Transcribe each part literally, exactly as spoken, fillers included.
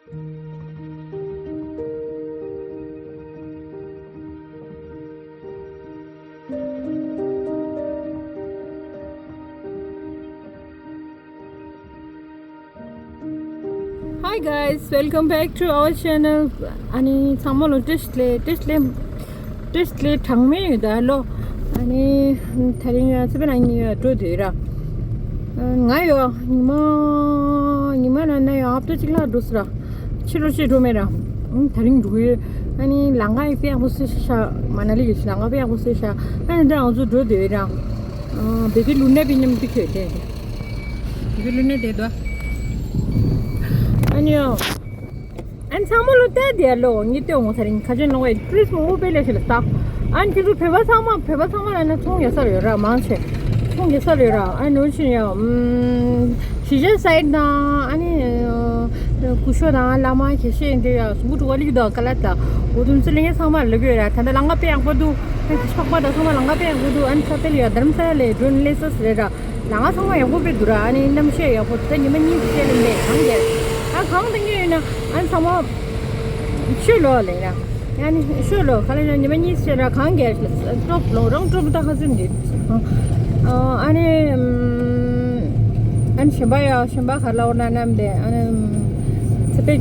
Hi guys, welcome back to our channel. ཨ་ནི་ཚང་མ་ལ་བཀྲ་ཤིས་བདེ་ལེགས། བཀྲ་ཤིས་བདེ་ལེགས། བཀྲ་ཤིས་བདེ་ལེགས་གྲངས་མེད་ཡོད་ད་ལོ། ཨ་ནི་དེ་རིང་ཡང་ཚེ་འཕེལ་ཨ་ནི་འགྲོ་འདོད་ར། ང་ཡང་ཉི་མ་ཉི་མ་ན་ན་ཡང་ཨབ་ཏོ་གཅིག་ལྷག་འགྲོ་སོང་ར། ཕྱི་ལོགས་ཤིག་འགྲོ་མེད་ར། དེ་རིང་འགྲོ་གི་ཡོད། ཨ་ནི་ལམ་ཁ་ཡང་དཔེ་ཡག་པོ་བཟོས་ཤག་མ་ན་ལི་གི་ལམ་ཁ་དཔེ་ཡག་པོ་བཟོས་ཤག་ཨ་ནི་ད་ང་ཚོ་འགྲོ་འདོད་ར། བེ་བི་ལུ་ན་པའི་མཉམ་དུ་ཁྱོད་དེ། བེ་བི་ལུ་ན་དེ་དོ། ཨ་ནི་ཡང་། ཨ་ནི་ཚང་མ་ལོ་ལྟ་དེ་ལོ་ངས་ལྟོས་འོང་ས་རིང་ཁ་ཆེན་ལོང་བའི་ཀྲིས་མོ་འོ་པེ་ལེ་ཞིག་ལ་ལྟ། ཨ་ནི་ཁྱེད་ཚོ་བོད་པ་ཚང་མ་བོད་པ་ཚང་མ་ལ་ན་ཚོང་རྒྱག་ས་ཡོད་ར་མང་ཆེ། ཚོང་རྒྱག་ས་ཡོད་ར། ཨ་ནི་འོ་ཆེན་ཡང་། ཞི་ཅིན་སའེ་དང་ཨ་ནི་ཀུ་ཤོ་དང་བླ་མ་ཁྱེད་ཤེས་འདི་ཡང་གཟུགས་པོ་དྲུག་པ་ལིག་དང་ཀ་ལ་དང་འོ་དུམ་ཚི་ལིང་ཚང་མ་ལ་གི་ཡོད་ར། ད་ལྟ་ལམ་ཁ་དཔེ་ཡག་པོ་འདུག་ཨ་ནི་ཕག་པ་དང་ཚང་མ་ལམ་ཁ་དཔེ་ཡག་པོ་འདུག་ཨ་ནི་ས་ཏེ་ལི་ཡ་དྷརམ་ས་ལ་ཌོན་ལེ་སི་རེད་ར། ལམ་ཁ་ཚང་མ་ཡག་པོ་དཔེ་འདུག་ར། ཨ་ནི་གནམ་གཤིས་ཡག་པོ་འདུག་ད་ཉི་མ་གཉིས་ཤིག་ལས་མེད་གང་རྒྱལ། ཨ་གང་དང་གི་ཡོད་ན་ཨ་ནི་ཚང་མ་ཤོད་ལོ་ལས་ར། ཨ་ནི་ཤོད་ལོ་ག་ལ་ཡང་ཉི་མ་གཉིས་ཤིག་ར་གང་རྒྱལ་ལ་སྟོབས་ལོ་རང་སྟོབས་ད་ཧ་ཟིན་འདི། ཨ་ནི་ཨ་ནི་གཞན་པ་ཡ་གཞན་པ་ག་ལ་འོ་ན་ནམ་དེ་ཨ་ནི་ཚེ་པེ་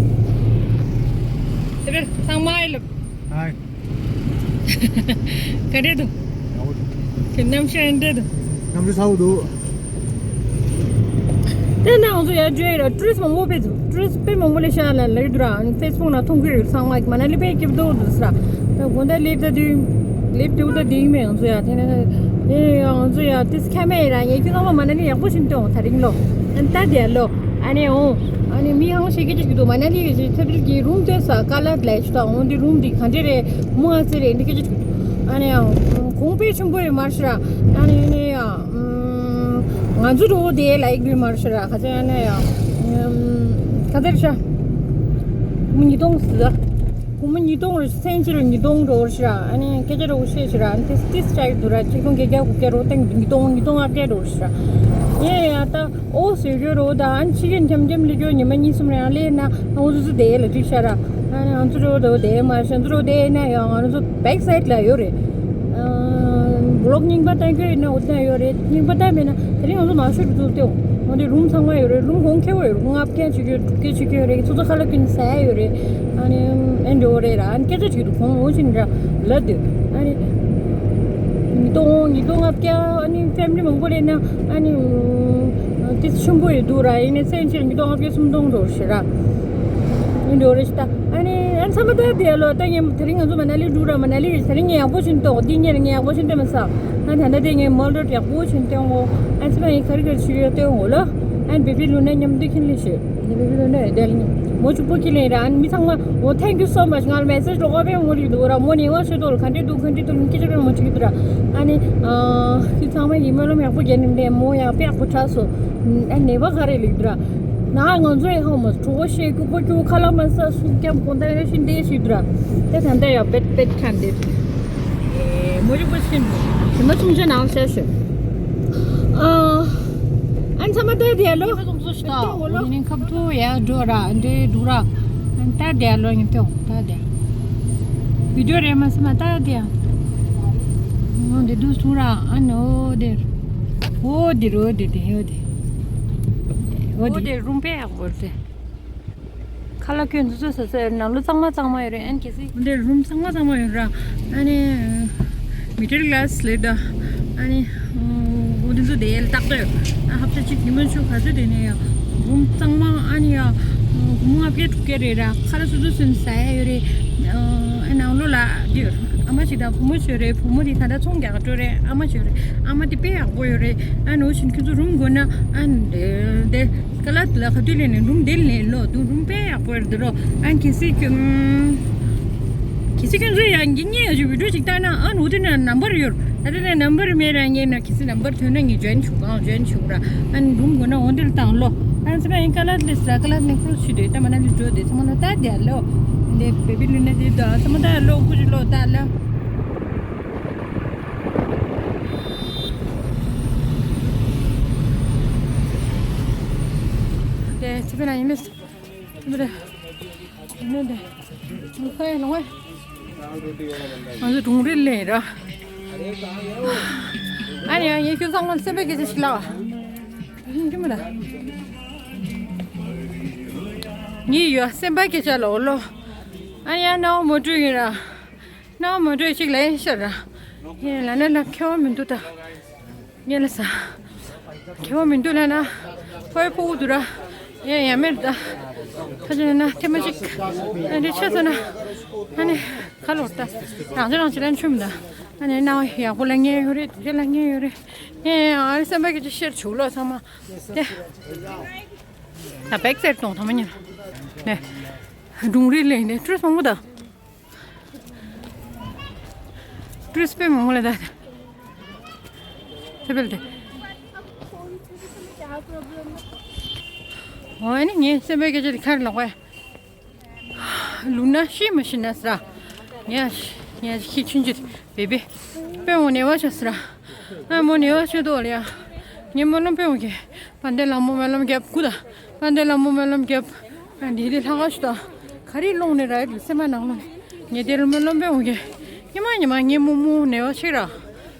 ཚེ་པེ་ཚང་མ་ཡི་ལ། ཧའི། ག་འདྲས་འདུག་ཡག་པོ་འདུག་ཁྱེད་གནམ་གཤིས་ག་འདྲས་འདུག་གནམ་གཤིས་ཚ་པོ་འདུག་དེ་ན་ང་ཚོ་ཡར་འགྲོ་ཡི་ར། ཊུ་རི་སི་མང་པོ་དཔེ་འདུག་ཊུ་རི་སི་དཔེ་མང་པོ་ལས་ཤ་ལ་ལ་ཡོད་འདུག་ར། ཨ་ནི་ཕེ་སི་བུག་ནང་མཐོང་གི་ཡོད། ཚང་མ་མ་ན་ལི་དཔེ་སྐྱིད་པོ་འདུག་ཟེར་ར། ད་དགོང་དག་སླེབས་ད་དུས་སླེབས་དུས་ད་དེ་ཡིན་མེད་ང་ཚོ་ཡ། དེ་ནས་ཡ་ང་ཚོ་ཡ་ཏིས་ཁ་མེད་ར། ངས་ཁྱོད་ཚང་མ་མ་ན་ལི་ཡག་པོ་ཞིག་སྟོན་འོང་ད་རིང་ལོ། ཨ་ནི་ད་དེ་ལོ། ཨ་ནི་འོང་། ཨ་ནི་མི་ཧང་ཤེས་སྐད་ཆ་ཞིག་འདུག་མ་ན་ལི་གི་ཐེབ་ལི་གི་རུམ་དེ་ས་ཀ་ལ་ལས་ཆུ་དང་འོང་དེ་རུམ་དེ་ག་འདྲས་རེད་མོ་ཨ་ཙི་རེད་འདི་སྐད་ཆ་ཞིག་འདུག་ཨ་ནི་ཡང་གོང་དཔེ་ཆེན་པོ་ཡོད་མ་རེད་ཤི་ར། ཨ་ནི་ཨ་ནི་ཡང་ང་ཚོ་འགྲོ་དེ་ལ་ཡིག་ཡོད་མ་རེད་ཤི་ར། ག་ཚོད་ཨ་ནི་ཡང་ག་ཚོད་རེད་ཤ། ཉིས་སྟོང་ཟེར། སྒོར་མོ་ཉིས་སྟོང་རེ་སེན་ཅི་རེ་ཉིས་སྟོང་འགྲོ་རེ་ཤི་ར། ཨ་ནི་སྐད་ཆ་རོ་ཤེས་ཤི་ར། ཨ་ནི་ཏིས་ཏིས་ཅག་འདུག་ར། ཆིག་སྟོང་བརྒྱད་བརྒྱ་དགུ་བརྒྱ་རོ་སྟེང་ཉིས་སྟོང་ཉིས་སྟོང་ལྔ་བརྒྱ་འགྲོ་རེ་ཤི་ར། ཡེ་ཡ་ད་ཨོ་ཟེར་རྒྱུ་རོ་ད་ཨ་ནི་ཕྱི་རྒྱལ་འཁྱམ་འཁྱམ་ལི་རྒྱུ་ཉི་མ་གཉིས་གསུམ་རེ་ཡང་ལས་ན་ཨོ་ཟུ་ཟུ་དེ་ལ་འགྲིག་ཤ་ར། ཨ་ནི་ང་ཚོ་རོ་ད་དེ་མ་ཤ་ཚོ་རོ་དེ་ན་ཡང་ང་ཚོ་བེག་སའིད་ལ་ཡོད་རེད། བོ་ལོག་རྙིང་པ་བཏང་རྒྱུ་ཡིན་ན་འོ་དེ་ན་ཡོད་རེད། རྙིང་པ་བཏང་མེད་ན་དེ་རིང་ང་ཚོ་མང་ཤོས་རུ་ཚུར་ལྟེའོ། འོ་དེ་རུམ་ཚང་མ་ཡོད་རེད། རུམ་གོང་ཁེ་བོ་ཡོད་རེད། ལྔ་བརྒྱ་ཅིག་ཡོད། དྲུག་བརྒྱ་ཅིག་ཡོད་རེད། ཚོ་ཚོ་ཁ་ལག་ཀུན་ཟ་ཡ་ཡོད་རེད། ཨ་ནི་ཨེ་འགྲོ་རེད་ར། ཨ་ནི་སྐད་ཆ་ཅིག་འདུག་གོང་འོ་ཅིན་ར་ལ་དུས་ཨ་ནི་ཉིས་སྟོང་ཉིས་སྟོང་ལྔ་བརྒྱ་ཨ་ནི་ཕེ་མི་ལི་མང་པོ་ལས་ན་ཨ་ནི་ཏིས་ཆེན་པོ་ཡོད་འདུག་ར། ཡིན་ནའི་སེན་ཅིར་ཉིས་སྟོང་ལྔ་བརྒྱ་སུམ་སྟོང་འགྲོ་ཤི་ར། ཡིན་འགྲོ་རེ་ཤི་ད། ཨ་ནི་ཨ་ཚང་མ་ད་དེ་ལོ་ད་ངས་དེ་རིང་ང་ཚོ་མ་ན་ལི་འགྲོ་ར། མ་ན་ལི་དེ་རིང་ངས་ཡག་པོ་ཞིག་ཏོག་འདི་ཉིན་ངས་ཡག་པོ་ཞིག་སྟོན་མ་ས། ཨ་ད་ད་དེ་ངས་མོལ་རོ་ཡག་པོ་ཞིག་སྟོན་གོ། ཨ་ཚི་མ་ཡིན་ཁ་རི་ཁ་རི་ཞིག་ཡོད་སྟོན་གོ་ལ། ཨ་བེ་བི་ལུ་ན་མཉམ་དུ་ཁྱིན་ལི་ཤི། བེ་བི་ལུ་ན་དེ་ལ་ནི་མོ་ཆུ་པོ་ཁྱིན་ལི་ར། ཨ་མི་ཚང་མ་འོ་thank you so much ང་ལ་མེ་སེ་ཇི་ལོག་པའི་ངོ་རིག་འདུག་ར། མོ་ནི་ང་ཤི་ཏོ་ལ་ག་འདྲས་འདུག་ག་འདྲས་འདུག་ལ་ནི་སྐད་ཆ་དཔེ་མོ་ཆུ་གི་འདུག་ར། ཨ་ནི་ཁྱི་ཚང་མ་ཡིན་མ་ལམ་ཡག་པོ་རྒྱན་ནི་མ་རེད། མོ་ཡག་པོ་ཡག་པོ་དྲག་སོ། ཨ་ནི་བ་ག་རེ་ལིག་འདུག་ར། ན་ང་ཚོ་ཡི་ཧོ་མོ་གྲོགས་པོ་ཤེས་རྒྱུ་པོ་རྒྱུ་ཁ་ལ་མ་ས་སུ་སྐྱབས་གོང་ད་ཡོད་ཤི་འདས་ཤི་འདུག་ར། དེ་ད་ལྟ་ཡ་བེད་བེད་ཁ་འདེད། མོ་རི་པོ་ཤི་འདུག་ཞི་མ་ཆུང་ཆུང་ནང་བཤད་ཤོད། ཨ་ཨན་ཚ་མ་ད་དེ་ལོ། ཁ་ཚོགས་སུ་ཤི་ད་འོ་ལོ་ནི་ཁབ་ཐུ་ཡ་འགྲོ་ར་འདྲེ་འདུག་ར། ཨན་ད་དེ་ལོ་ཡིན་ཏེ་ད་དེ། བི་ཌིའོ་རེད་མ་སི་མ་ད་དེ། འོ་འདི་འདུག་སུ་ར་ཨན་འོ་དེ། འོ་དེ་རོ་དེ་དེ་འོ་དེ། འོ་དེ་རུམ་པའི་ཡག་པོ་དེ། ཁ་ལག་ཁྱོད་འདི་ཚོ་ཟ་ས་ཡོད། ནང་ལོ་གཙང་མ་གཙང་མ་ཡོད་རེད། ཨན་གལ་སྲིད་འདི་རུམ་གཙང་མ་གཙང་མ་ཡོད་ར། ཨ་ནི་མི་ཌལ་ཀ་ལ་སི་ལེ་ད། ཨ་ནི་འོ་འདི་ཚོ་དེ་ལ་ཏག་ཏག་ཡོད། ཨ་ཧབ་ཏ་གཅིག་ཉི་མ་བཅུ་ག་ཚོད་དེ་ནས་ཡ་རུམ་གཙང་མ། ཨ་ནི་ཡ་སྒོར་མོ་ལྔ་བརྒྱ་དྲུག་བརྒྱ་རེད་ར། ཁ་ལག་སོ་སོ་སོན་ཟ་ཡ་ཡོད་རེད། ཨ་ནང་ལོ་ལ་འདི་ཡོད། ཨ་མ་ཞིག་དང་བུ་མོ་ཞིག་ཡོད་རེད། བུ་མོ་དེ་ད་ལྟ་ཚོང་རྒྱག་འགྲོ་རེད། ཨ་མ་ཞིག་ཡོད་རེད། ཨ་མ་དེ་དཔེ་ཡག་པོ་ཡོད་རེད། ཨ་ནི་འོ་བཞིན་ཁྱོད་ཚོ་རུམ་དགོས་ན་ཨ་ནི་དེ། ཀ་ལ་ལ་ཁ་ཐུག་ལས་ནས་རུམ་དེ་ལས་ལོ་དུ་རུམ་དཔེ་ཡག་པོ་ཡོད་འདི་རོ། ཨ་གལ་སྲིད་ཁྱོད་གལ་སྲིད་ཁྱོད་ཚོ་ཡང་འགྱིག་ཉེ་ཡ་ཞིག་བི་ཌིའོ་ཞིག་ལྟ་ན་ཨ་ནུ་དེ་ན་ནམ་བར་ཡོད། ད་དེ་ན་ནམ་བར་མེད་ར་ངས་ན་གལ་སྲིད་ནམ་བར་ཐོན་ན་ངས་ཇོ་ཡིན་བྱུང་གང་ཇོ་ཡིན་བྱུང་ར། ཨ་ནི་རུམ་དགོས་ན་འོ་འདིར་བཏང་ལོ། ཨ་ཚེ་མ་ཡིན་ཀ་ལ་ལས་ས་ཀ་ལ་ནས་ཁྲོ་ཞུ་དེ་ད་མ་ན་ལི་འགྲོ་དེ་ཚང་མ་ལ་ལྟ་དེ་ལོ། འདི་བེ་བི་ལུ་ན་དེ་ད་ཚང་མ་ལྟ་ལོ་ཀུ་ཅི་ལོ་ལྟ་ལོ། དེ་ཚེ་བེ་ན་ཡིན་མེད། ཚེ་བེ་ར། ནས་དེ་ཁ་ཡ་ལོང་ཨེ། ང་ཚོ་གྲུང་རི་ལེན་ར། ཨ་ནི་ཡང་ཡིན་ཁྱོད་ཚང་མ་སེམས་པའི་སྐད་ཆ་ཞིག་ལབ། ཡིན་གྱི་མི་ལ། ངའི་ཡོད་སེམས་པའི་སྐད་ཆ་ལོ་ལོ། ཨ་ནི་ཡང་རྣ་བ་མ་འགྲོ་ཡིན་ར། རྣ་བ་མ་འགྲོ་ཞིག་ལ་ཡིན་ཤར་ར། ཡིན་ལ་ནི་ལ་ཁྱད་པར་མི་འདུག་ད། ངས་ལ་ས། ཁྱད་པར་མི་འདུག་ལ་ན། ཕོའི་ཕོ་བོ་འདུག་ར། ཡ་ཡ་མེད་ད། ཁ་ཅིག་ན་ཐེ་མ་ཅིག་ཨ་འདི་ཆེ་ས་ན། ཨ་ནི་ཁ་ལོར་ད། རང་ཅི་རང་ཅི་ལན་ཆུམ་ད། ཨ་ནི་ན་ཡག་པོ་ལ་ངེས་ཡོད་རེད་དེ་ལ་ངེས་ཡོད་རེད། ཡ་ཡ་ཨ་རི་སེམས་པ་གི་ཅི་ཤེར་བྱུག་ལོ་ཚང་མ། དེ། ད་བེག་སེར་གཏོང་ཐ་མ་ཉིན། ནས། སྒྲུང་རིག་ལས་ནས་ཀྲུས་མང་པོ་ད། ཀྲིས་པེ་མོ་ལ་ད། ཚེ་འཕེལ་དེ། འོ་ནི་ངའི་སེམས་པའི་སྐད་ཆ་དེ་ཁར་ལོག་པས། ལུག་ན་ཤི་མ་ཤི་ན་སྲ། ངས་ངས་ཤི་ཆུན་ཆུ་བེ་བེ། པེ་མོ་ནེ་བ་ཆ་སྲ། ཨ་མོ་ནེ་བ་ཆུ་དོ་ལ་ཡ། ངའི་སྨོན་ལམ་པེ་མོ་གི། དཔལ་ལྡན་ལྷ་མོ་སྨོན་ལམ་རྒྱབ་སྐུ་དང་། དཔལ་ལྡན་ལྷ་མོ་སྨོན་ལམ་རྒྱབ། ཨ་འདི་དེ་ལྷ་ཁང་ཞུ་དང་། ག་རེ་སློང་ནས་ར་ཡོད་སེམས་པ་ནང་ལ། ངས་དེ་ལ་སྨོན་ལམ་པེ་འོང་གི། ཉི་མ་ཉི་མ་ངའི་རྨོ་མོ་ནེ་བ་ཆེ་ར།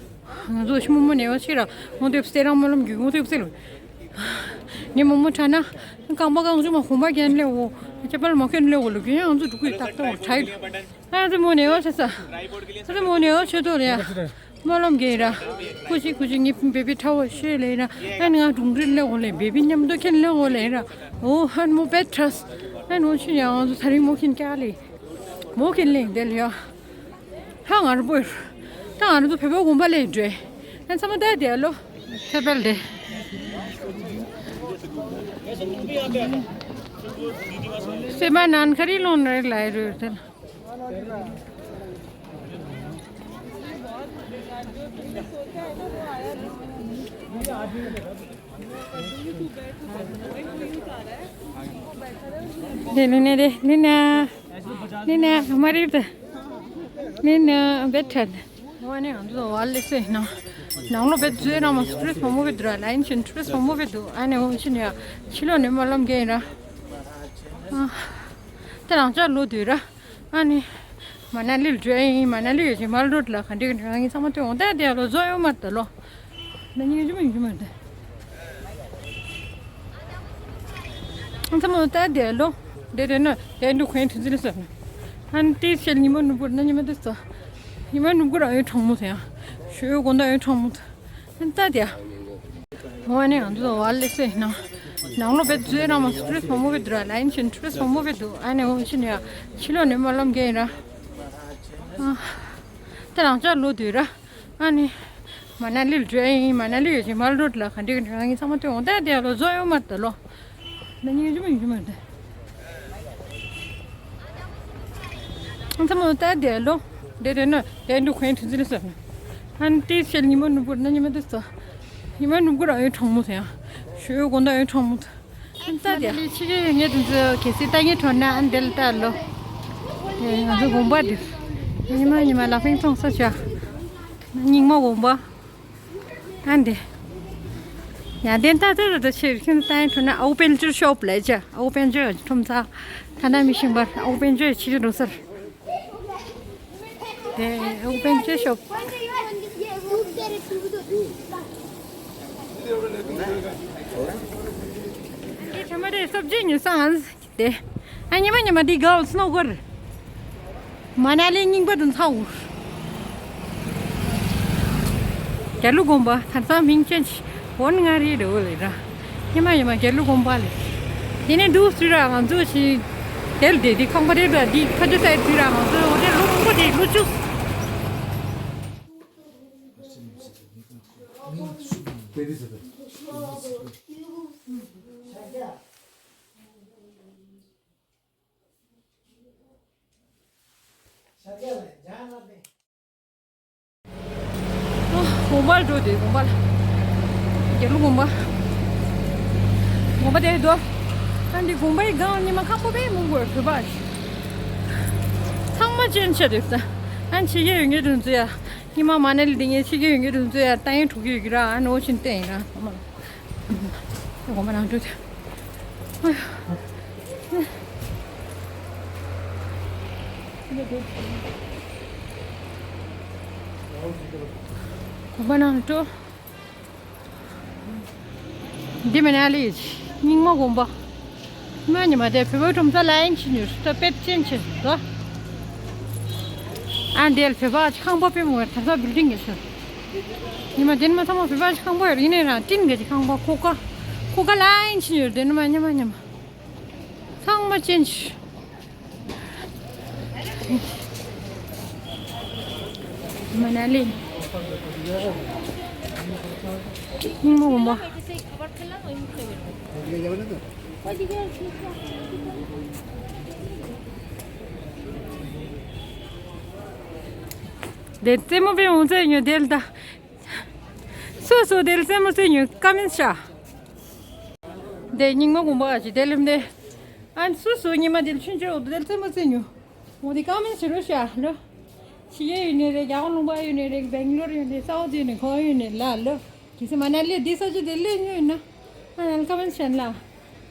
ང་ཚོ་ཤི་རྨོ་མོ་ནེ་བ་ཆེ་ར། ངོ་དེབ་སེ་རང་སྨོན་ལམ་རྒྱུག་ངོ་དེབ་སེ་ལ། ངའི་རྨོ་མོ་ཁྲ་ན། རྐང་པ་རྐང་ཆུ་མ་གོམ་པ་རྒྱན་ལེ་འོ། ཅ་པལ་མ་ཁེན་ལེ་འོ་ལུ་གི་ང་ཚོ་འགྲོ་གི་ཏག་ཏག་འོ་ཁྲ་ཡོད། ཨ་ཙི་མོ་ནེ་བ་ཆེ་ས། ཨ་ཙི་མོ་ནེ་བ་ཆེ་ཏོ་རེ་ཡ། སྨོན་ལམ་རྒྱག་ར། ཀུ་ཅི་ཀུ་ཅི་ངའི་བེ་བི་ཁྲ་བོ་ཤོད་ལེ་ར། ཨ་ནི་ང་གྲུང་རིན་ལེ་འོ་ལེ་བེ་བི་མཉམ་དུ་ཁེན་ལེ་འོ་ལེ་ར། འོ་ཧན་མོ་བེ་ཁྲས། ཨ་ནོ་ཆི་ཡང་ང་ཚོ་ཚ་རིང་མོ་ཁེན་ཀྱག་ལེ། མོ་ཁེན་ལེ་འདེ་ལེ་ཡ། ཧ་ང་རུ་པོ་ཡོད། ད་ང་རུ་ཚོ་བེ་བོ་དགོན་པ་ལེ་འགྲོ། ཨ་ཚང་མ་ད་དེ་ལོ། ཁེ་པལ་དེ། སེ་མ་ནན་ཁ་རི་ལོན་རེ་ལ་ཡི་རུ་དེ། དེ་ལི་ནེ་དེ་ལི་ནེ། ལི་ནེ་མ་རི་དེ། ལི་ནེ་བེ་ཐལ། ཨ་ནི་ང་ཚོ་བ་ལེ་སེ་ནང་ནང་ལོ་བེ་ཛུའི་རང་མ་ཊུ་རི་སི་མང་པོ་བེ་འདུག་ར། ལ་ཡིན་ཕྱིན་ཊུ་རི་སི་མང་པོ་བེ་འདུག་ཨ་ནི་འོ་ཕྱིན་ཡ་ཕྱི་ལོགས་ནས་སྨོན་ལམ་རྒྱག་ཡིན་ར། ཨ་ད་རང་ཅག་ལོ་དུས་ར། ཨ་ནི་མ་ན་ལི་ལ་འགྲོ་ཡིན། མ་ན་ལི་ཡོད་ཅིག་མལ་རོ་ཌི་ལ་ག་འདྲ་ག་འདྲ་ང་ཚང་མ་སྟོན་འོང་ད་དེ་ལོ་བཟོ་ཡོད་མ་རེད་ད་ལོ། ན་ཉིན་ཡོད་ཅི་མ་ཡོད་ཅི་མ་རེད། ཚང་མ་ལྟ་དེ་ལོ། དེ་དེ་ནི་དེ་འདུག་ཁོའི་དུས་ཚོད་ལ་ཟེར་ན། ཨ་ནི་ཏི་ཤེལ་ཉི་མ་ནུབ་གུར་ན་ཉི་མ་དེ་ཚོ། ཉི་མ་ནུབ་གུར་ཨ་ཡོད་གྲོང་མོ་ཟེར་ཡང་། ཞོ་ཡོད་དགོན་བདག་ཡོད་གྲོང་མོ་ཟེར། ཨ་ནི་ལྟ་དེ། འོ་ཨ་ནི་ང་ཚོ་བ་ལེ་སེ་ན། ནང་ལོ་བེད་ཛུའི་རང་མ་ཊུ་རི་སི་མང་པོ་བེད་འདུག་ར། ལ་ཡིན་ཕྱིན་ཊུ་རི་སི་མང་པོ་བེད་འདུག་ཨ་ནི་འོ་ཕྱིན་ཡ། ཕྱི་ལོགས་ནས་སྨོན་ལམ་རྒྱག་ཡིན་ར། ཨ། ད་རང་ཅག་ལོ་དུས་ར། ཨ་ནི། མ་ན་ལི་ལ་འགྲོ་ཡིན། མ་ན་ལི་ཡོད་ཅིག་མལ་རོ་ཌི་ལ་ག་འདྲ་ག་འདྲ་ང་ཚང་མ་སྟོན་འོང་ད་དེ་ལོ་བཟོ་ཡོད་མ་རེད་ད་ལོ། ན་ཉིན་ཡོད་ཅི་མ་ཡོད་ཅི་མ་རེད། ཚང་མ་ལྟ་དེ་ལོ། དེ་དེ་ནི་དེ་འདུག་ཁོའི་དུས་ཚོད་ལ་ཟེར་ན། ཨ་ནི་ཏི་ཤེལ་ཉི་མ་ནུབ་གུར་ན་ཉི་མ་དེ་ཚོ། ཉི་མ་ནུབ་གུར་ཨ་ཡོད་གྲོང་མོ་ཟེར་ཡང་། ཞོ་ཡོད་དགོན་བདག་ཡོད་གྲོང་མོ་ཟེར། ཨ་ནི་ལྟ་དེ། ཕྱི་རྒྱལ་ཡོད་མཁན་དེ་ཚོ་གལ་སྲིད་ལྟ་མཁན་འཕྲོད་ན་ཨ་ནི་དེ་ལ་ལྟ་ལོ། དེ་ང་ཚོ་དགོན་པ་དེ། ཉི་མ་ཉི་མ་ལ་ཕིང་ཐོང་ས་བྱ། རྙིང་མ་དགོན་པ། ཨ་འདི། ཡང་བསྟན་ད་ད་ད་ད་ཆེར་ཁྱོད་ལྟ་ཡང་ཁྲོ་ན་ཨའུ་པེན་ཅར་ཤོབ་ལས་ཅ། ཨའུ་པེན་ཅར་ཁྲོམ་ཚ། ཐ་ན་མི་ཤིང་པར་ཨའུ་པེན་ཅར་ཕྱི་རུ་སར། དེ་ཨའུ་པེན་ཅར་ཤོབ། དེ་ཚང་མ་དེ་སོབ་ཇི་ཉོ་སང་། དེ། ཨ་ཉི་མ་ཉི་མ་འདི་གའོ་སྣོ་གོར། མ་ན་ལི་རྙིང་པ་དུ་ཚ་འུར། རྒྱ་ལུ་དགོན་པ་ཐར་ཚང་མིང་ཅན་ཅི་བོན་ང་རི་རེ་བོ་ལེ་ར། ཉི་མ་ཉི་མ་རྒྱ་ལུ་དགོན་པ་ལེ། དེ་ནས་འདུག་སུ་ར་ང་ཚོ་ཞིག་དེལ་དེ་དེ་ཁང་པ་རེ་ར་འདི་ཁ་ཆུ་སའི་དུས་ར་ང་ཚོ་འོ་དེ་ལུ་མོ་དེ་ལུ་ཅུ། དགོན་པར་འགྲོ་དུས་དགོན་པར། རྒྱ་ལུ་དགོན་པ། དགོན་པ་དེ་དོ། ཨ་འདི་དགོན་པའི་སྒང་ཉི་མ་ཁག་པོ་པའི་མུ་གུར་བོད་པ། ཚང་མ་ཅན་ཆ་དུས་ས། ཨ་ཕྱི་རྒྱལ་ཡོད་ངེས་དུས་ཚོད་ཡ། ཉི་མ་མ་ན་ལི་འདི་ངས་ཕྱི་རྒྱལ་ཡོད་ངེས་དུས་ཚོད་ཡ་ཏང་ཡོན་དྲུག་ཡོད་ཀྱི་ར་ཨ་ནོ་ཕྱིན་བསྟན་ཡིན་ར་ཚང་མ། དགོན་པ་ནང་འགྲོ་དུས། གོམ་པ་ནང་འགྲོ། འདི་མ་ན་ལི། རྙིང་མ་དགོན་པ། མ་ཉི་མ་དེ་བོད་པ་ཁྲོམ་ས་ལ་ཡིན་ཕྱིན་ཡོད་ད་དཔེ་ཅན་ཆེ་ཟོ། ཨ་འདིར་བོད་པ་ཁང་པ་དཔེ་མོ་དར་ས་བིལ་ཌིང་ཡོད་ཟོ། ཉི་མ་དེ་ནི་མ་ཚང་མ་བོད་པ་ཁང་པ་ཡོད་ཡིན་ནའི་རང་ཏིན་གི་ཁང་པ་ཁོ་ཀ་ཁོ་ཀ་ལ་ཡིན་ཕྱིན་ཡོད་དེ་ནི་མ་ཉི་མ་ཉི་མ། ཚང་མ་ཅན་ཆེ། མ་ན་ལི། སྙིང་མོ་སྒོམ་པ། དེ་རྩེད་མོ་པའི་འོང་ཚད་ཉོ་དེལ་ད། སོ་སོ་དེལ་རྩེད་མོ་རྩེད་ཉོ་ཀ་མིན་ཤ། དེ་སྙིང་མོ་སྒོམ་པ་ཞིག་དེ་ལེམ་དེ། ཨན་སོ་སོ་ཉི་མ་དེལ་ཆུན་ཆོ་དེལ་རྩེད་མོ་རྩེད་ཉོ། འོ་དེ་ཀ་མེན་ཤི་རོ་ཤ་ལོ། ཕྱི་རྒྱལ་ཡོད་ནས་རེད། རྒྱ་གར་ལུང་པ་ཡོད་ནས་རེད། སྦེང་ལོར་ཡོད་ནས་སའོ་ཐི་ཡོད་ནས་གོ་ཡོད་ནས་ལ་ལོ། གི་སི་མ་ན་ལི་དེ་ས་ཆ་དེ་ལས་ཉོ་ཡོད་ན། ཨ་ཡང་ཀ་མེན་ཤན་ལ།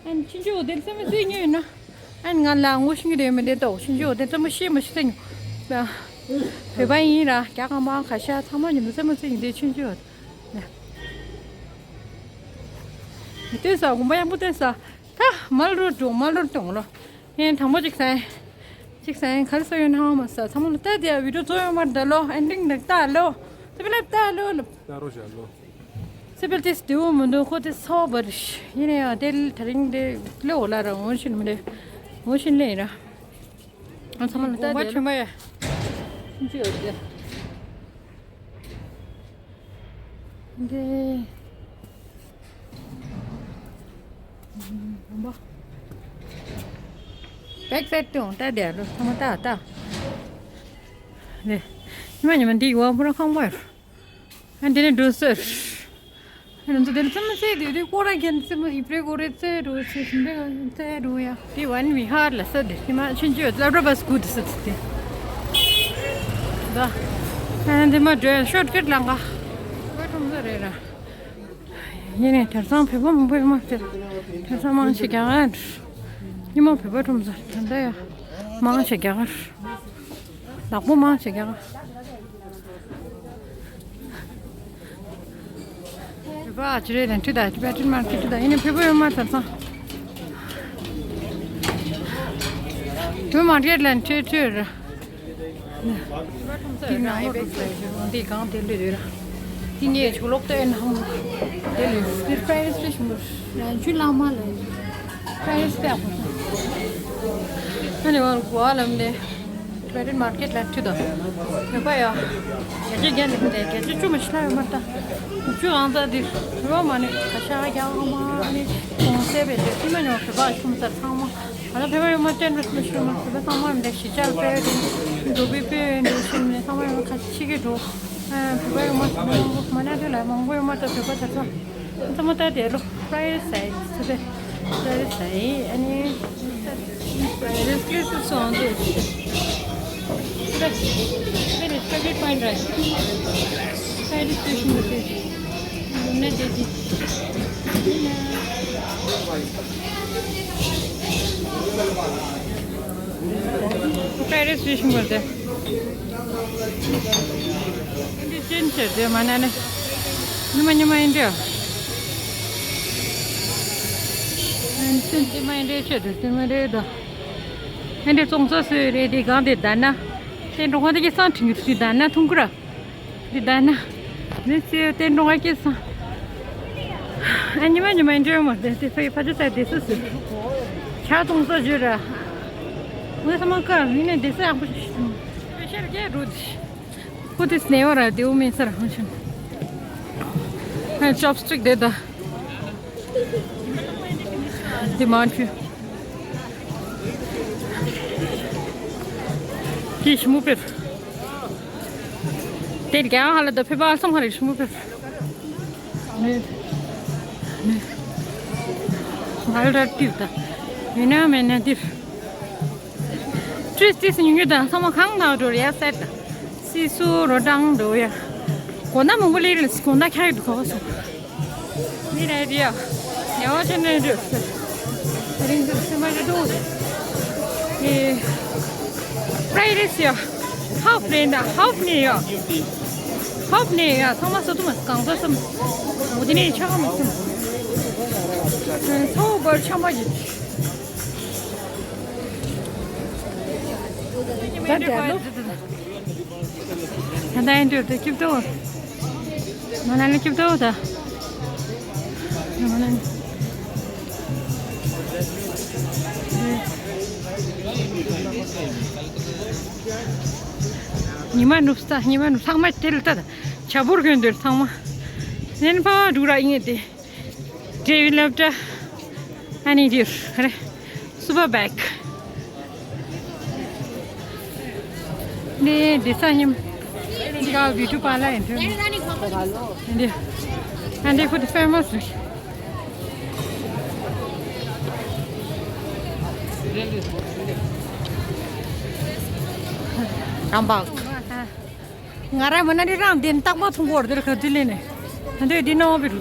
ཨན་ཆུན་ཆུ་འོ་དེ་ཚེ་མ་ཚེ་ཉོ་ཡོད་ན། ཨན་ང་ལ་ངོ་ཤེས་ཀྱི་རེད་མི་འདེད་དོ་ཆུན་ཆུ་འོ་དེ་ཚེ་མ་ཤེས་མ་ཤེས་ཚེ་ཉོ། བོད་པ་ཡིན་ར་རྒྱ་གར་མང་ཁ་ཤས་ཚང་མ་ཉོ་མི་ཚེ་མ་ཚེ་ཡིན་དེ་ཆུན་ཆུ་འོ་དེ། ལྟོས་ས་དགོན་པ་ཡག་པོ་ལྟོས་ས། ད་མལ་རོ་འགྲོ་མལ་རོ་གཏོང་ལོ། ཡིན་དང་པོ་གཅིག་ཟ་ཡིན། གཅིག་ཟ་ཡིན་ག་རེ་ཟ་ཡོད་ན་ཧང་མ་ཟ་ཚང་མ་ལ་ལྟ་དེ་ཡ་བི་ཌིའོ་ཚོ་ཡོང་མར་ད་ལོ་ཨེན་ཌིང་ནག་ལྟ་ལོ། ཚེ་བི་ལ་ལྟ་ལོ་ལོ། ལྟ་རོ་བྱ་ལོ། ཚེ་བི་ལ་ཏིས་དེའུ་མི་འདུག་ཁོ་ཏིས་ཚ་བ་བར་ཡིན་ན་ཡང་དེ་ད་རིང་དེ་ལེའོ་ལ་ར་ངོ་ཤིན་མི་འདེ་ངོ་ཤིན་ལེ་ཡིན་ར། ཨ་ཚང་མ་ལ་ལྟ་དེ་ལོ། ཆེན་མ་ཡ། ཆུང་ཆུ་ཡོད་དེ། འདི། བེག་སེད་དུ་ལྟ་དེ་རུ་ཐོག་མ་ལྟ་ལྟ། རེད། ཉི་མ་ཉི་མ་འདི་ཡུ་བ་པུ་ར་ཁང་པ་རུ། ཨ་འདི་ནི་འགྲོ་ཟེར། ཨ་ནི་འདི་ཚོ་དེ་ཚོ་མི་ཟེར་དེ་དུས་ཀོ་ར་རྒན་ཚེ་མི་ཡི་པྲེ་ཀོ་རེ་ཚེ་འགྲོ་ཚེ་ཞིམ་པའི་ཚེ་འགྲོ་ཡ། དེ་ཝན་བི་ཧར་ལ་ས་དེ་ཉི་མ་ཆུན་ཆུ་ལབ་ར་བ་སྐུ་དུ་ས་དེ་དེ། ད། ཨ་འདི་མ་འགྲོ་ཡ་ཤོར་ཀཊ་ལ་འགའ། བོད་ཁྲོམ་ས་རེད་ར། ཡིན་ནའི་དེང་སང་བོད་པ་མང་པོ་ཡོད་མ་རེད། དེང་སང་མང་ཆེ་རྒྱ་གར། ཉི་མ་བོད་པ་ཁྲོམ་ས་ད་ལྟ་ཡ། མང་ཆེ་རྒྱ་གར། ལག་པོ་མང་ཆེ་རྒྱ་གར། བོད་པ་ཨ་ཅི་རེད་ལན་ཁྲི་ད་ཊི་བེ་ཊན་མར་ཀེཊ་ད་ཡིན་ནའི་བོད་པ་ཡོད་མ་རེད་དེང་སང་། བོད་མར་ཀེཊ་ལན་ཁྲི་ཁྲི་རེད། འདི་ནང་ལོགས་འདི་གང་དེ་ལོས་རེད། འདི་ངས་ཆུ་ལོག་ཏུ་ཨེ་ནམ་དེ་ལོས་འདིར་པྲ་ཡིས་ཏུ་ཞུ་མོ་རང་ཆུ་ལ་མ་ལ་པྲ་ཡིས་པེ་ཨ་ཁོ་ད་ཨ་ནི་བར་གོ་ཨ་ལམ་ལས་པྲ་ཡིས་མར་ཀེཊ་ལ་ཁྲིད་དོ། བོད་པ་ཡ་བརྒྱ་ཆ་བརྒྱ་ནས་འདི་བརྒྱ་ཆ་བཅུ་མ་ཤི་ལ་ཡོད་མ་ད་བཅུ་ཨང་ད་འདིར་རོ་མ་ནི་ཁ་ཤ་རྒྱ་ཨ་མ་ཨ་ནི་གོང་སེ་བེ་ཏེ་ཤི་མ་ཉོ་བོད་པ་ཤུམ་ཚར་ཚང་མ། ང་ལ་བོད་པ་ཡོད་མ་སྟོན་རོགས་མི་ཞུ་མ་བོད་པ་ཚང་མ་འདི་ཞི་བྱ་སྤེལ་རེད། འགྲོ་བི་པེ་འགྲོ་ཤེས་མེད་ཚང་མ་ཡོད་ཁ་ཆི་གི་འགྲོ། བོད་པ་ཡོད་མ་ཚང་མ་མང་པོ་མ་ན་དེ་ལ་མང་པོ་ཡོད་མ་ད་བོད་པ་ཚང་མ་ཚང་མ་ད་དེ་ལོ་པྲ་ཡི་སའི་སི་པེ་པྲ་ཡི་སའི་ཨ་ནི་པྲ་ཡི་སི་ལི་སི་སོང་དུ་པྲ་ཡི་སི་པྲ་ཡི་སི་པོན་ར་པྲ་ཡི་སི་སི་ནི་དེ་དེ། པྲ་ཡི་སི་ཤིང་བར་དེ། འདི་ཅན་ཆེ་དེ་མ་ན་ནི། ཉི་མ་ཉི་མ་ཡིན་འདྲ། ཅན་ཆེ་མ་ཡིན་འདྲ་ཆེ་དེ་དེ་མ་རེད་དོ། ཨེ་འདྲ་ཙོང་ས་སུ་རེད་དེ་གང་དེ་ད་ན། དེ་འགྲོ་ཁ་དེ་ཀྱི་སང་ཁྲིང་རུ་ད་ན་ཐུང་ཀུ་ར། འདི་ལྟ་ན། མི་ཚེ་བརྟན་འགྲོ་ང་སྐྱེས་སོང་། ཨ་ཉི་མ་ཉི་མ་འདྲ་མོ་དེ་དེ་ཕ་ཡི་ཕ་ཅོ་ཚ་དེ་སུ་སུ། ཆ་ཚོང་ས་བརྗོད་ར། ངས་ས་མ་ཀ་མི་ནས་དེ་ས་ཡག་པོ་ཞིག་ཤར་རྒྱས་འགྲོ་དེ། ཁོ་དེ་སྣེ་བ་ར་དེའུ་མེད་ས་ར་ཧང་ཆུན། ཨ་ཅོབ་སི་ཊིག་དེ་ད། དེ་མ་འཁྲུ། དེ་ཞི་མོ་པེར། དེ་རྒྱ་ཧ་ལ་ད་ཕེ་པ་ཨ་སམ་ཧ་རེ་ཞི་མོ་པེར། ནེ། ནེ། ང་ལ་ཏིབ་ད། ཡིན་ན་མེད་ན་ཏིབ། ཏྲིས་ཏིས་ཉུང་ཉུང་ད་ཚང་མ་གང་ན་འགྲོ་རེ་ཡ་སད་ད། སི་སུ་རོ་ཀྲང་འགྲོ་ཡ། གོ་ན་མང་པོ་ལེ་རེ་གོ་ན་ཁྱ་ཡི་དུ་གོ་སོ། མི་རེ་རེ་ཡ། ཉ་བ་ཆེན་ནས་འགྲོ། རིང་དུ་སེམས་པ་ཡོད་དོ། ཨེ། Fry རེད་ཟེར་ཡ། Half རེད་ད། Half ནས་ཡ། Half ནས་ཡ། ཚང་མ་ཟ་ཐུབ་མ་སོང་། གང་ཟ་སམ། འོ་དེ་ནས་ཆ་ག་མ་སོང་། ཚ་བོ་བར་ཆ་མ་ཡིན། ད་དེ་ལོ། ད་ལྟ་ཡིན་དུས་དེ་སྐྱིད་ཏོ། མ་ན་ལི་སྐྱིད་ཏོ་ད། མ་ན་ལི། ཉི་མ་ནུབ་ས། ཉི་མ་ནུབ། ཚང་མ་དེ་ལ་ལྟ་ད། བྱ་འབོར་གྱོན་འདོད་ཚང་མ། ནན་པ་འགྲུག་ར་ཡིན་དེ། འབྲས་བུ་སློབ་གྲྭ། ཨ་ནི་འདིར་རེད། སུ་པར་བེག་ནས་འདི་ས་ཉིམ། འདི་ག་བི་ཏུ་པ་ལ་ཡིན་དུས། འདི། ཨ་འདི་ཁོ་དེ་ཕེ་མ་སི་རེད། རམ་པ། ང་རང་མ་ན་ལི་རང་དེ་རྟག་པར་མཐོང་གི་ཡོད་རེད། དེར་ག་དུས་ལས་ནས། ད་འདོད་འདི་ནང་བི་རུ།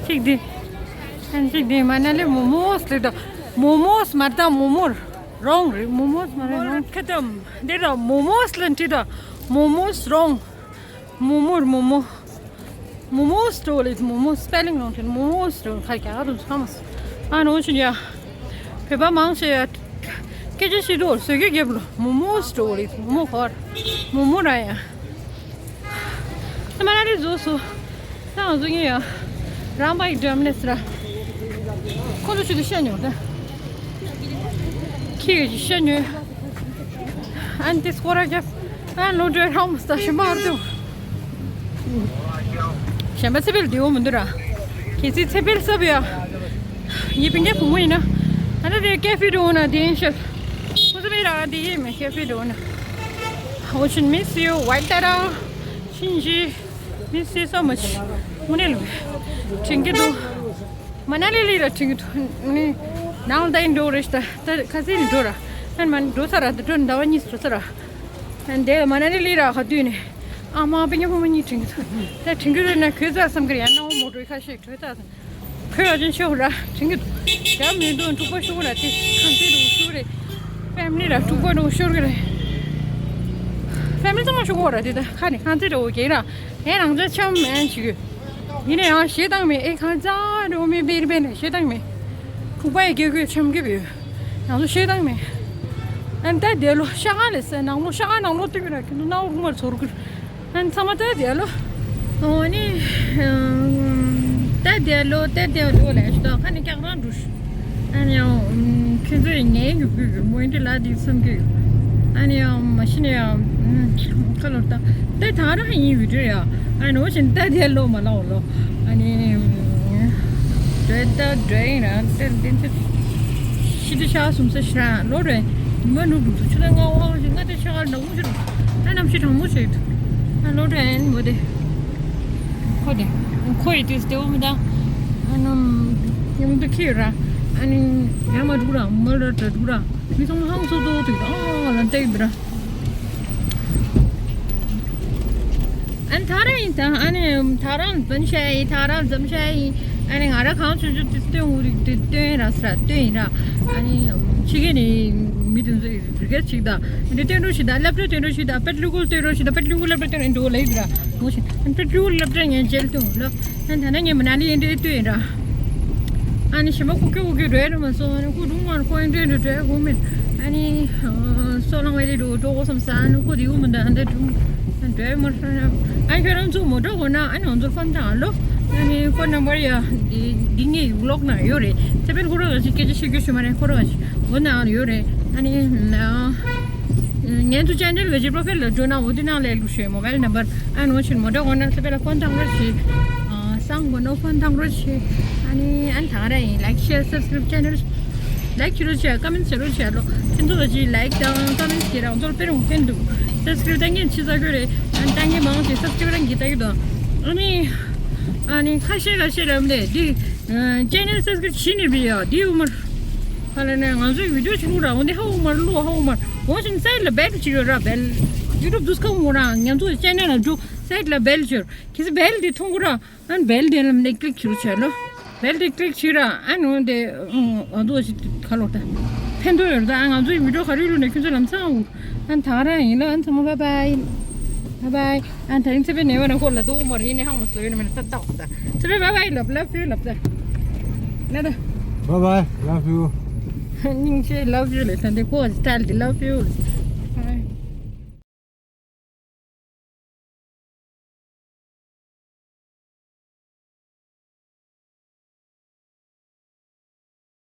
གཅིག་འདི། ཨན་གཅིག་འདི་མ་ན་ལི་མོ་མོས་ལེ་ད། མོ་མོས་མ་རེད་ད། མོ་མོར་རོང་རེད། མོ་མོས་མ་རེད། རོང་ཁ་དམ་འདི་ར་མོ་མོས་ལན་ཏི་ད། མོ་མོས་རོང་། མོ་མོར་མོ་མོ། མོ་མོ་སི་ཊོར་ལེ། མོ་མོ་སི་པེ་ལིང་རོང་ཁྱེར། མོ་མོ་སི་ཊོར་ཁ་རྒྱ་གར་དུ་ཚང་མ་སི། ཨ་ནོ་ཆུ་ཡ། བོད་པ་མང་ཆེ་ཡ། སྐད་ཆ་བཤད་དུས་བཟོད་སྐྱོ་རྒྱབ་ལོ། མོ་མོ་སི་ཊོར་ལེ། མོ་མོ་ཧོར། མོ་མོ་ར་ཡ། ས་མ་ན་ལི་བཟོ་སོ། ས་ང་བཟོ་ངེ་ཡ། རང་པ་ཡི་འགྲམ་ནས་སི་ར། ཁོ་ཚོ་ཆུ་དུ་ཤ་ཉོ་ད། ཁྱི་གི་ཤ་ཉོ། ཨན་ཏི་སྐོར་ར་རྒྱབ། ཨན་ལོ་འདྲ་རང་མ་ས་ཤི་མ་ར་དུ། གཞན་པ་ཚེ་འཕེལ་བདེ་བོ་མི་འདུག་ར། གལ་སྲིད་ཚེ་འཕེལ་སབ་ཡ། ཡི་པིན་གྱི་བུ་མོ་ཡིན་ན། ཨ་ན་དེ་ཀེ་ཧྥེ་འགྲོ་འོང་ན་དེ་ཡིན་ཤག་ཁོ་ཚོ་མི་ར་དེ་ཡིན་མེད། ཀེ་ཧྥེ་འགྲོ་འོང་ན། Ocean miss you, White Tara, Shinji, miss you so much. དངོས་གནས་ལ་དྲན་གྱི་འདུག་མ་ན་ལི་ལི་ར་དྲན་གྱི་འདུག་ནི་ནང་ལ་ད་ཡིན་འགྲོ་རེད་ཤག་ད་ཁ་སང་ནས་འགྲོ་ར། ཨན་མ་འགྲོ་ཚར་ར། ད་འགྲོ་ཟླ་བ་གཉིས་འགྲོ་ཚར་ར། ཨན་དེ་མ་ན་ལི་ལི་ར་ག་དུས་ནས། ཨ་མ་པེ་ཉ་ཕོ་མོ་གཉིས་དྲན་གྱི་འདུག་ད་དྲན་གྱི་འདུག་ན་གོས་ཚར་བསམ་གི་རེད། ཡང་ན་འོ་མོ་འགྲོ་ཁ་ཤས་གོས་ཚར་སོང་། ཁོས་ཨ་ཅན་ཤོར་ར་དྲན་གྱི་འདུག་རྒྱ་མི་འདུག་འཁྲུག་པ་ཤོར་ར་དེ་ཁང་ཚན་འདུག་ཤོར་རེད། ཕེ་མི་ལི་ར་འཁྲུག་པ་འདུག་ཤོར་གི་རེད། ཕེ་མི་ལི་ཚང་མ་ཤོར་གོ་ར་དེ་ད་ཁ་ནས་ཁང་ཚན་འདྲ་བོ་གེ་ར་ངས་རང་ཅག་འཆམ་མེད་ཅིག་ཡོད། ཡིན་ན་ཡང་ཞེ་སྡང་མེད། ཨེ་ཁང་ཚན་འདྲ་བོ་མེད་པེ་རི་པེ་ནས་ཞེ་སྡང་མེད། འཁྲུག་པ་ཡི་སྐད་གོས་འཆམ་གི་བོད་ཡང་ཚོ་ཞེ་སྡང་མེད། ཨན་ད་དེ་ལོ་ཤ་ཁང་ལས་སེ་ནང་ལོ་ཤ་ཁང་ནང་ལོ་ཏི་བི་ར་ཁྱི་ནུ་ནའོ་རུ་མར་ཚོར་གི་ར། ཨན་ཚང་མ་ད་དེ་ལོ། ཨོ་ནི། ད་དེ་ལོ་ད་དེ་ལོ་ལས་ཤི་ད་ཁ་ནི་ཀྱག་རང་འགྲུ་ཤི། ཨ་ནི་ཡང་ཁྱོད་ཚོས་ངའི་ཡུ་གུ་ཡུ་མོ་འདི་ལ་འདི་བསམ་གི་ཡོད། ཨ་ནི་ཡང་མ་གཞི་ནས་ཡང་ཁ་ལོ་ད་ད་ད་རང་ཡིན་བི་ཌིའོ་ཡ། ཨ་ནི་འོ་བཞིན་ད་དེ་ལོ་མ་ལོ་ལོ། ཨ་ནི་འགྲོ་ད་འགྲོ་ཡིན་ར་ད་འདི་འདི་ཤི་དུ་ཤ་གསུམ་ས་ཤི་ར་ལོ་རེ་མ་ནུབ་འདུག་ཆུ་ད་ང་བ་ཞིག་ང་ད་ཤ་ག་ནག་མོ་ཞིག་ད་གནམ་གཤིས་གྲང་མོ་ཞིག་ད་ལོ་རེ་མོ་དེ། ཁོ་དེ། ཁོ་ཡི་དུས་དེ་འོ་མི་ད། ཨ་ནམ། ཡོང་དུ་ཁྱེར་ར། ཨ་ནི། ཡ་མ་འགྲུག་ར་མ་ལ་དྲ་འགྲུག་ར། མི་ཚང་མ་ཧང་སོ་ཏོ་དུ་ཨ་ལ་འདེགས་འདི་ར། ཨ་ནི་ཐ་ར་ཡིན་ད། ཨ་ནི་ཐ་ར་འཛམ་ཤ་ཡི་ཐ་ར་འཛམ་ཤ་ཡི། ཨ་ནི་ང་ར་གང་བྱུང་བྱུང་དུ་སྟོན་འུ་རིག་དུ་སྟོན་ར་ས་སྟོན་ཡིན་ར། ཨ་ནི་ཕྱི་རྒྱལ་ནས་མི་དུ་ཚོ་རི་ག་ཅིག་ད། འདི་སྟོན་རོགས་ཞིག་ད་སློབ་གྲྭ་སྟོན་རོགས་ཞིག་ད་པད་ལུ་གུ་སྟོན་རོགས་ཞིག་ད་པད་ལུ་གུ་སློབ་གྲྭ་སྟོན་རོགས་འགྲོ་ལེ་ཡིན་ར། འགྲོ་ཞིག་པད་ལུ་གུ་སློབ་གྲྭ་ངས་མཇལ་དུ་ལོ། ཨ་ད་ནི་ངས་མ་ན་ལི་ཡིན་འདྲེ་ལྟོས་ཡིན་ར། ཨ་ནི་ཞི་མ་ཁུ་ཁྱོ་ཁུ་ཁྱོ་རོལ་ར་མ་སོང་། ཨ་ནི་ཁུ་རུང་མ་ཁོ་ཡིན་འདྲེ་འདྲེ་རོལ་གོ་མེད། ཨ་ནི་སོ་ལང་བའི་རི་རུ་འགྲོ་གོ་བསམ་ས། ཨ་ནི་ཁུ་དེའུ་མི་འདའ་འདའ་འགྲུང་རོལ་མ་ར། ཨ་ནི་ཁྱོད་རང་ཚོ་མོ་འགྲོ་གོ་ན་ཨ་ནི་ང་ཚོར་ཕོན་བཏང་ལོ། ཨ་ནི་ཕོན་ནམ་བར་ཡ་འདི་འདི་ངའི་ཝི་ལོག་ན་ཡོད་རེད། ཚེ་འཕེལ་ཁོ་ར་ག་ཞིག་སྐད་ཆ་བཤད་རྒྱུ་ཞུ་མ་རེད། ཁོ་ར་ག་ཞིག་འོ་ན་ཡོད་རེད། ཨ་ནི་ངའི་ཚོ་ཅན་ནལ་ག་ཞིག་པོ་ཕེལ་ལ་འགྲོ་ན་འོ་དེ་ནང་ལས་ལུགས་ཤོད་མོ་བལ་ནམ་བར། ཨ་ནོ་ཆེན་མོ་འདྲ་འོ་ན་ཚེ་འཕེལ་ལ་ཕོན་བཏང་རོགས་བྱེད། ཨ་སང་མོ་ནོ་ཕོན་བཏང་རོགས་བྱེད། ཨ་ནི་ཨ་ནི་ད་ག་ར་ཡིན། ལའིཀ་ཤེར་སབ་སི་ཀ་རེབ་ཅན་ནལ་ལའིཀ་བྱེད་རོགས་བྱེད། ཀ་མེན་ཊི་བྱེད་རོགས་བྱེད་ལོ། ཁྱེད་ཚོ་ག་ཅིག་ལའིཀ་དང་ཀ་མེན་ཊི་བྱེད་རང་ཚོར་དཔེ་རུང་ཕན་འདུག་སབ་སི་ཀ་རེབ་བཏང་མཁན་ཆི་ཟ་གི་རེད། ཨ་ནི་བཏང་མཁན་མང་ཆེ་སབ་སི་ཀ་རེབ་རང་གིས་ལྟ་གི་འདུག་ཨ་ནི་ཨ་ནི་ཁ་ཤས་ཁ་ཤས་རམ་ལས་འདི་ཅན་ནལ་སབ་སི་ཀ་རེབ་བྱེད་ནི་རེད་ཡ། འདི་ཡོད་མ་རེད། ཧ་ལས་ནས་ང་ཚོའི་བི་ཌིའོ་བྱེད་རུང་ར་འོ་འདི་ཧ་འོ་མ་རེད། ལོ་ཧ་འོ་མ་རེད། འོ་ཞིང་སའིཌ་ལ་བེལ་བྱེད་ཡོད་ར། བེལ་ཡུ་ཊུབ་འདུག་སྐབས་འོ་ར་ང་ཚོའི་ཅན་ནལ་ལ་འགྲོ། སའིཌ་ལ་བེལ་ཅོར། ཁྱེད་ཚོ་བེལ་འདི་མཐོང་གི་ར། ཨན་བེལ་འདི་ལམ་ནས་ཀླིག་བྱེད་རོགས་བྱས་ལོ། བེལ་འདི་ཀླིག་བྱེད་ར། ཨན་འོན་ཏེ་ཨ་འདུག་ཞིག་ཁ་ལོ་ད། ཕན་ཐོགས་ཡོད་རེད། ད་ང་ཚོའི་བི་ཌིའོ་ག་རེ་བླུགས་ནས་ཁྱོད་ཚོ་ལམ་སང་འུ། ཨ་ད་རང་ཡིན་ལ། ཨ་ཚང་མ་བཱའི་བཱའི། བཱའི་བཱའི། ཨ་ད་རིང་ཚེ་དཔལ་ནས་བ་ན་ཁོ་ལ་དོ་མོ་རེ་ནས་ཧང་མོ་སོ་ཡོད་ནས་མེད་ན་ད་ལྟ་འོ་ད། ཚེ་དཔལ་བཱའི་བཱའི་ལབ། ལབ་ད། ན་ད། Bye bye, love you. སྙིང་རྗེ། ལབ་ཡོད་ལས་ད་འདི་ཁོ་སི་ཊལ་འདི་ལབ་ཡོད་ལས།